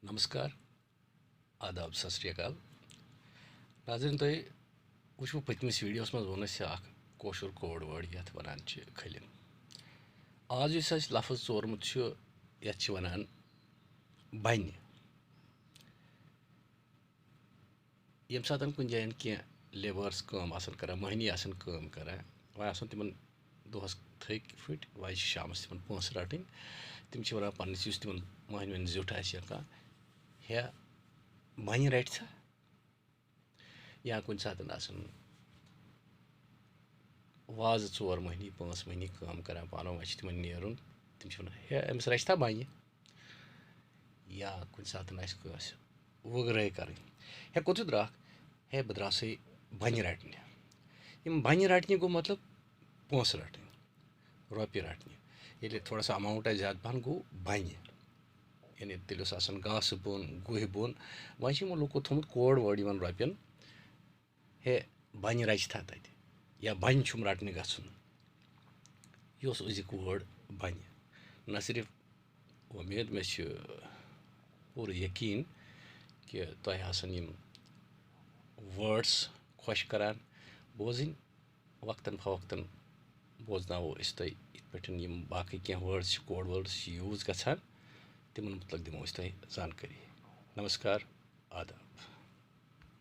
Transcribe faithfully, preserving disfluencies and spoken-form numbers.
نمسکار، آداب، ست شری اکال۔ ناظرین، تۄہہِ وٕچھوٕ پٔتمِس ویڈیوس منٛز ووٚن اَسہِ اکھ کٲشُر کوڈ وٲڈ یَتھ وَنان چھِ کھٔلِم۔ آز یُس اَسہِ لفظ ژورمُت چھُ، یَتھ چھِ وَنان بَنہِ۔ ییٚمہِ ساتَن کُنہِ جایَن کینٛہہ لیبٲرٕس کٲم آسَن کَران، مٔہنی آسَن کٲم کَران، وۄنۍ آسَن تِمَن دۄہَس تھٔکۍ پھٔٹۍ، وۄنۍ چھِ شامَس تِمَن پونٛسہٕ رَٹٕنۍ۔ تِم چھِ وَنان پنٛنِس یُس تِمَن مٔہنِوٮ۪ن زیُٹھ آسہِ یا کانٛہہ، "ہے، بَنہِ رَٹہِ سا؟" یا کُنہِ ساتَن آسَن وازٕ ژور مٔہنی، پانٛژھ مٔہنی کٲم کَران پانہٕ ؤنۍ، وۄنۍ چھِ تِمَن نیرُن، تِم چھِ وَنان، "ہے، أمِس رَچھِ تھا بَنہِ؟" یا کُنہِ ساتَن آسہِ کٲنٛسہِ وٕگرٲے کَرٕنۍ، "ہے، کوٚت درٛاکھ؟" "ہے، بہٕ درٛاسٕے بَنہِ رَٹنہِ۔" یِم بَنہِ رَٹنہِ گوٚو مطلب پونٛسہٕ رَٹٕنۍ، رۄپیہِ رَٹنہِ۔ ییٚلہِ تھوڑا سا amount آسہِ زیادٕ پَہَن، گوٚو بَنہِ۔ یعنی تیٚلہِ اوس آسان گاسہٕ بۄن، گُہہِ بۄن۔ وۄنۍ چھِ یِمو لُکو تھوٚمُت کوڈ وٲڈ یِمَن رۄپیَن، "ہے، بَنہِ رَچہِ تھا تَتہِ" یا "بَنہِ چھُم رَٹنہِ گژھُن"۔ یہِ اوس أزیُک وٲڈ بَنہِ۔ نہ صرف وۄمید، مےٚ چھُ پوٗرٕ یقیٖن کہِ تۄہہِ آسَن یِم وٲڈٕس خۄش کَران بوزٕنۍ۔ وقتاً فوقتاً بوزناوو أسۍ تۄہہِ یِتھ پٲٹھۍ یِم باقٕے کینٛہہ وٲڈٕس چھِ، کوڈ وٲڈٕس چھِ یوٗز گژھان، تِمَن مُتعلِق دِمو أسۍ تۄہہِ زانکٲری۔ نمسکار، آداب۔